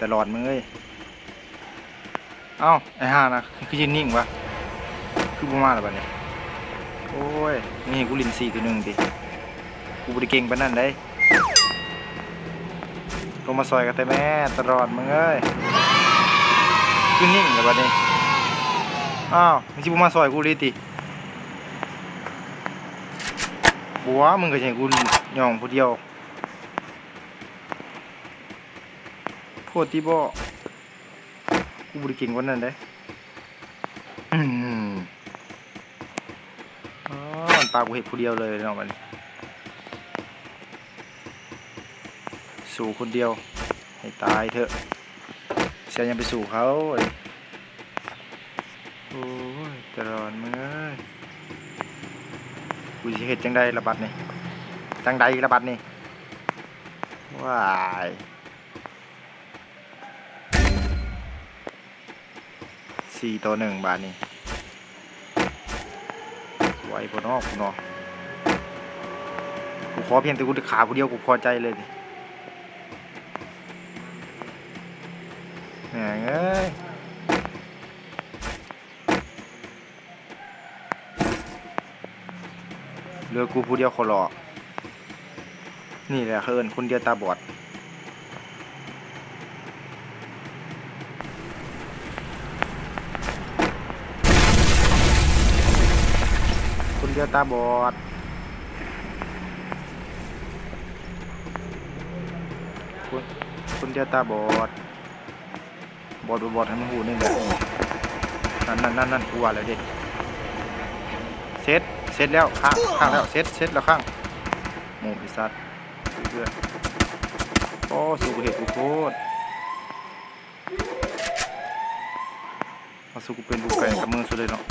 ຕະຫຼອດມຶງເອີຍ. ເອົ້າ ໄອ້ຫ່ານະ ຄືຢືນນິ່ງວະ ຄືບໍ່ມາລະບາດນີ້. ໂອ້ຍ ນີ້ໃຫ້ກູຫຼິ້ນສີ່ຕໍ່ໜຶ່ງຕິ ກູບໍ່ໄດ້ເກັ່ງປານນັ້ນເດ້. ລົງມາຊ່ອຍກັນແດ່ແມ້ ຕະຫຼອດມຶງເອີຍ ຄືນິ່ງລະບາດນີ້. ອ້າວ ມຶງຊິບໍ່ມາຊ່ອຍກູເລີຍຕິ? ບໍ່ວ່າ ມຶງກໍຊິໃຫ້ກູຍ່ອງຜູ້ດຽວ ໂພດຕິບໍ. ກູບໍ່ໄດ້ເກັ່ງປານນັ້ນເດ້. ອືມ ອໍ ມັນປາກູເຮັດຜູ້ດຽວເລີຍເນາະ ບັດນີ້ສູ້ຄົນດຽວໃຫ້ຕາຍເຖາະ ຊິເອົາຫຍັງໄປສູ້ເຂົາ. ໂອ້ຍ ຕະຫຼອດມຶງເອີຍ ກູຊິເຮັດຈັ່ງໃດລະບັດນີ້ ຈັ່ງໃດລະບັດນີ້ ວ້າຍ. ສີ່ຕໍ່ໜຶ່ງ ບາດນີ້ ໄຫວບໍ່ເນາະ ກູເນາະ. ກູຂໍພຽງແຕ່ກູໄດ້ຂ້າຜູ້ດຽວ ກູພໍໃຈເລີຍ ແມ່ງເອີຍ. ເຫຼືອກູຜູ້ດຽວຂໍຫຼໍ້. ນີ້ແຫຼະເຂົາເອີ້ນຄົນດຽວຕາບອດ ຄົນດຽວຕາບອດ ຄົນ ຄົນດຽວຕາບອດ. ບອດ ບອດ ໃຫ້ມັນຮູ້ນີ້ແຫຼະ ນັ້ນໆໆ ກູວ່າແລ້ວເດ້. ເຊັດ ເຊັດແລ້ວ ຄ້າງ ຄ້າງແລ້ວ ເຊັດ ເຊັດແລ້ວ ຄ້າງ. ໂມ ໄອ້ສັດ ເພື່ອນ ໂອ້ ສູ້ເຮັດກູໂພດ ເອົາ ສູ້ກູເປັນກູໄກ່ກັບມືສຸດເລີຍເນາະ.